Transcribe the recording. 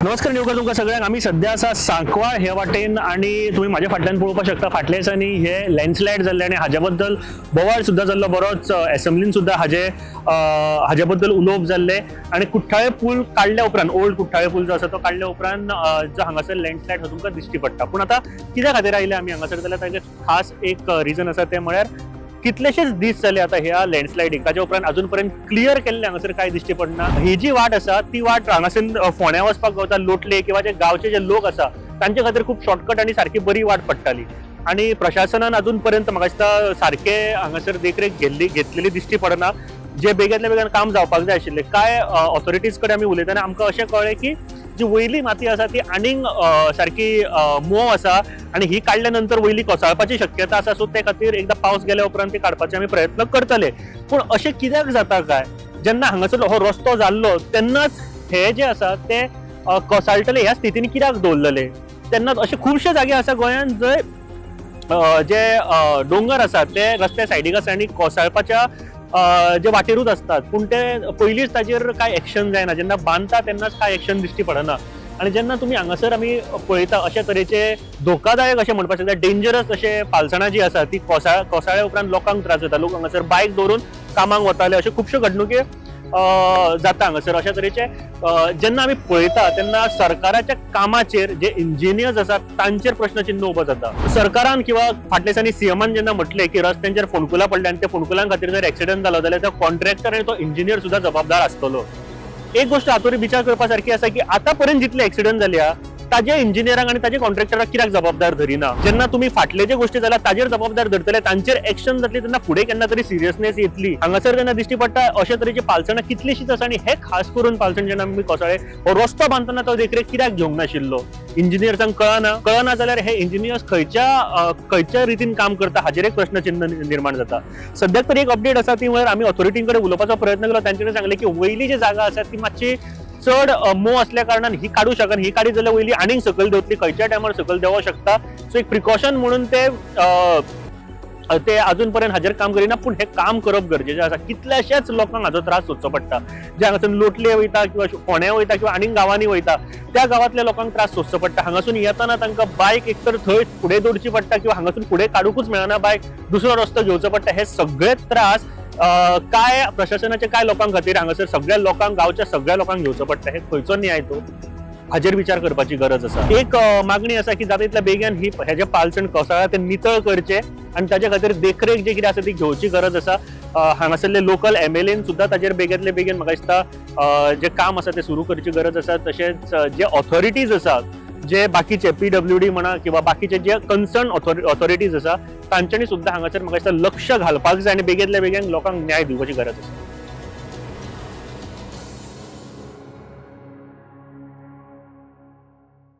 नमस्कार निवकर तुमकां सगळ्यांक. आमी सद्या आसा सांकवाळ हे वाटेन आनी तुमी म्हाज्या फाटल्यान पळोवपाक शकता फाटल्या दिसांनी हे लँडस्लायड जाल्ले आनी हाज्या बद्दल बोवाळ सुद्दां जाल्लो, बरोच एसेंब्लीन सुद्दां हाजे बद्दल उलोवप जाल्लें. आनी कुठ्ठाळे पूल काडल्या उपरांत, ओल्ड कुठ्ठाळे पूल जो आसा तो काडल्या उपरांत जो हांगासर लँडस्लायड हो तुमकां दिश्टी पडटा. पूण आतां कित्या खातीर आयले आमी हांगासर जाल्यार ताजें खास एक रिजन आसा, तें म्हळ्यार कितलेशेच दीस जाले आतां ह्या लँडस्लायडींग, ताच्या उपरांत अजून पर्यंत क्लियर केल्ले हांगासर कांय दिश्टी पडना. ही जी वाट आसा ती वाट हांगासर फोंड्या वचपाक गावता, लोटले किंवा जे गांवचे जे लोक आसा तांचे खातीर खूब शॉर्टकट आनी सारकी बरी वाट पडटाली. आनी प्रशासनान अजून पर्यंत म्हाका दिसता सारकें हांगासर देखरेख घेतलेली दिश्टी पडना. जे बेगींतल्या बेगीन काम जावपाक जाय आशिल्लें. कांय ऑथॉरिटीज कडेन आमी उलयतना आमकां अशें कळ्ळें की जी वयली माती आसा ती आनीक सारकी मोव आसा आनी ही काडल्या नंतर वयली कोसळपाची शक्यता आसा. सो ते खातीर एकदां पावस गेल्या उपरांत ती काडपाचे आमी प्रयत्न करतले. पूण अशें कित्याक जाता काय, जेन्ना हांगासर हो रस्तो जाल्लो तेन्नाच हे जे आसा ते कोसळटले ह्या स्थितीन कित्याक दवरलेले? तेन्नाच अशे खुबशे जागे आसा गोंयांत जंय जे दोंगर आसा ते रस्त्या सायडीक आसा आनी कोसळपाच्या जे वाटेरूच असतात, पूण ते पयलींच ताजेर कांय एक्शन जायना. जेन्ना बांदता तेन्नाच कांय एक्शन दिश्टी पडना. आनी जेन्ना तुमी हांगासर आमी पळयता अशे तरेचे धोकादायक अशें म्हणपाक शकता, डेंजरस अशे पालसणां जी आसा ती कोसळ्या उपरांत लोकांक त्रास जाता. लोक हांगासर बायक दवरून कामाक वताले, अश्यो खुबश्यो घडणुके जाता हांगासर. अशा तरेचे जेन्ना आमी पळयता तेन्ना सरकाराच्या कामाचेर जे इंजिनियर्स आसात तांचेर प्रश्नचिन्ह उबो जाता. सरकारान किंवा फाटल्या दिसांनी सीएमान जेन्ना म्हटलें की रस्त्यांचेर फोंडकुलां पडल्या आनी त्या फोंडकुलां खातीर जर एक्सिडंट जालो जाल्यार तो कॉन्ट्रॅक्टर आनी तो इंजिनियर सुद्दां जबाबदार आसतलो. एक गोश्ट हातूंत विचार करपा सारकी आसा की आतां पर्यंत जितले एक्सिडंट जाल्या ताजे इंजिनियरांक आनी ताजे कॉन्ट्रॅक्टराक कित्याक जबाबदार धरिना? जेन्ना तुमी फाटले जे गोश्टी जाल्या ताजेर जबाबदार धरतले, तांचेर एक्शन जातली, तेन्ना फुडें केन्ना तरी सिरियसनेस येतली. हांगासर जेन्ना दिश्टी पडटा अशे तरेची पालसणां कितलीशीच आसा आनी हे खास करून पालसण जेन्ना आमी कोसळ्ळे हो रस्तो बांदतना तो देखरेख कित्याक घेवंक नाशिल्लो? इंजिनियर्सांक कळना जाल्यार हे इंजिनियर्स खंयच्या रितीन काम करता हाजेर एक प्रश्नचिन्ह निर्माण जाता. सद्याक तरी एक अपडेट आसा ती म्हळ्यार आमी ऑथॉरिटीं कडेन उलोवपाचो प्रयत्न केलो, तांचे कडेन सांगलें की वयली जी जागा आसा ती मातशी चड मोव असल्या कारणान ही काडू शकना, ही काडीत जाल्यार वयली आनीक सकयल देंवतली, खंयच्या टायमार सकयल देंवोंक शकता. सो एक प्रिकॉशन म्हणून ते अजून पर्यंत हाजेर काम करिना. पूण हें काम करप गरजेचें आसा. कितल्याश्याच लोकांक हाजो त्रास सोंसचो पडटा. जे हांगासून लोटले वयता किंवा फोंड्या वयता किंवा आनीक गांवांनी वयता त्या गांवांतल्या लोकांक त्रास सोंसचो पडटा. हांगासून येतना तांकां बायक एक तर थंय फुडें दवरची पडटा किंवा हांगासून फुडें काडुकूच मेळना बायक, दुसरो रस्तो घेवचो पडटा. हे सगळे त्रास काय प्रशासनाचे काय लोकांक खातीर हांगासर सगळ्या लोकांक, गांवच्या सगळ्या लोकांक घेवचो पडटा. हे खंयचो न्याय तो हाजेर विचार करपाची गरज आसा. एक मागणी आसा की जाता तितल्या बेगीन ही हेजे पालसण कोसळ्ळा ते नितळ करचे आनी ताजे खातीर देखरेख जी कितें आसा ती घेवची गरज आसा. हांगासरले लोकल एमएलएन सुद्दां ताजेर बेगींतले बेगीन म्हाका दिसता जे काम आसा तें सुरू करची गरज आसा. तशेंच जे ऑथॉरिटीज आसा, जे बाकीचे पीडब्ल्यूडी म्हणा किंवा बाकीचे जे कन्सर्न ऑथॉरिटीज आसा तांच्यांनी सुद्दां हांगासर म्हाका दिसता लक्ष घालपाक जाय आनी बेगींतल्या बेगीन लोकांक न्याय दिवपाची गरज आसा.